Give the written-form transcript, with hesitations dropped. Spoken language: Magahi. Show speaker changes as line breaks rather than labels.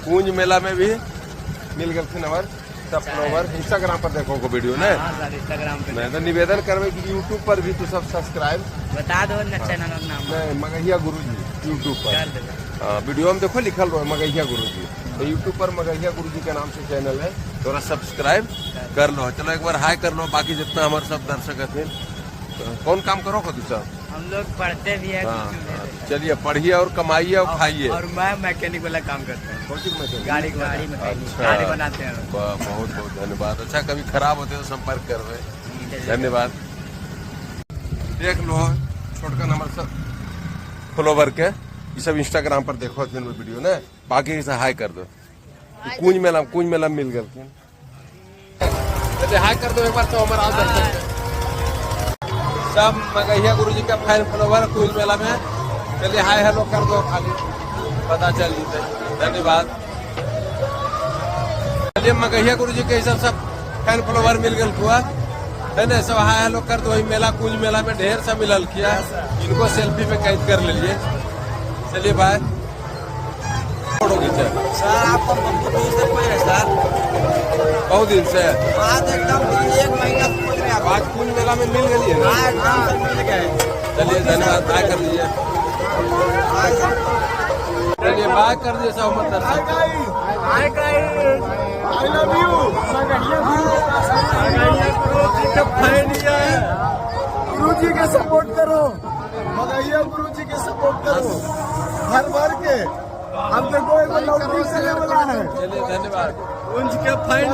कुंज मेला में भी मिल गए हमारे सब फॉलोवर। इंस्टाग्राम पर देखो को वीडियो ने।
हाँ सर, इंस्टाग्राम पे।
मैं तो निवेदन करवे कि यूट्यूब पर भी तू सब सब्सक्राइब।
बता दो ना चैनल का नाम।
नहीं, मगहिया गुरु जी यूट्यूब पर।
कर देबे।
हाँ, वीडियो में देखो लिखल रहो मगहिया गुरु जी। तो यूट्यूब पर मगहिया गुरु जी के नाम से चैनल है, थोड़ा सब्सक्राइब कर लो। चलो, एक बार हाय कर लो बाकी जितना हमारे सब दर्शक थे। तो कौन काम करो को तू सब?
हम लोग पढ़ते भी है। कुछ भी है।
चलिए, पढ़िए और कमाइए और खाइए।
और मैं मैकेनिक वाला काम करता हूँ।
कौन चीज मैकेनिक?
गाड़ी गाड़ी मैकेनिक।
अच्छा।
गाड़ी बनाते हैं।
बहुत बहुत धन्यवाद। अच्छा, कभी खराब होते तो संपर्क कर रहे। धन्यवाद। देख लो छोटका नंबर सब फॉलोवर के, ये सब इंस्टाग्राम पर देखो वीडियो ने। बाकी से हाय कर दो। कुंज मेला, कुंज मेला मिल गए। चलिए, हाय कर दो एक बार तो हमारे आओ दर्शक सब मगहिया गुरु जी का फैन फॉलोवर कुंज मेला में। चलिए, हाय हेलो कर दो खाली, पता चल जीते। धन्यवाद। चलिए, मगहिया गुरु जी के सब सब फैन फॉलोवर मिल गए हुआ है ना। सब हाय हेलो कर दो। वही मेला, कुंज मेला में ढेर सा मिलल किया, इनको सेल्फी में कैद कर लिए। चलिए, बाय। फोटो खींचे।
सर, आपको बहुत दिन से खोज रहे सर।
बहुत दिन से?
आज एकदम एक महीना से खोज रहे हैं।
आज कुंज मेला में मिल गई है ना?
हाँ, एकदम सर, मिल गए।
चलिए, धन्यवाद। बाय कर लीजिए। चलिए, बाय कर दिए सब मत दर्शक।
Hi guys,
I love you.
गुरु जी का फैन
गुरु जी के सपोर्ट करो, मगहिया गुरु जी के सपोर्ट करो भर भर के। हम देखो, एगो लौटरी चले वाला है।
चलिए, धन्यवाद।
कुंज के फैन।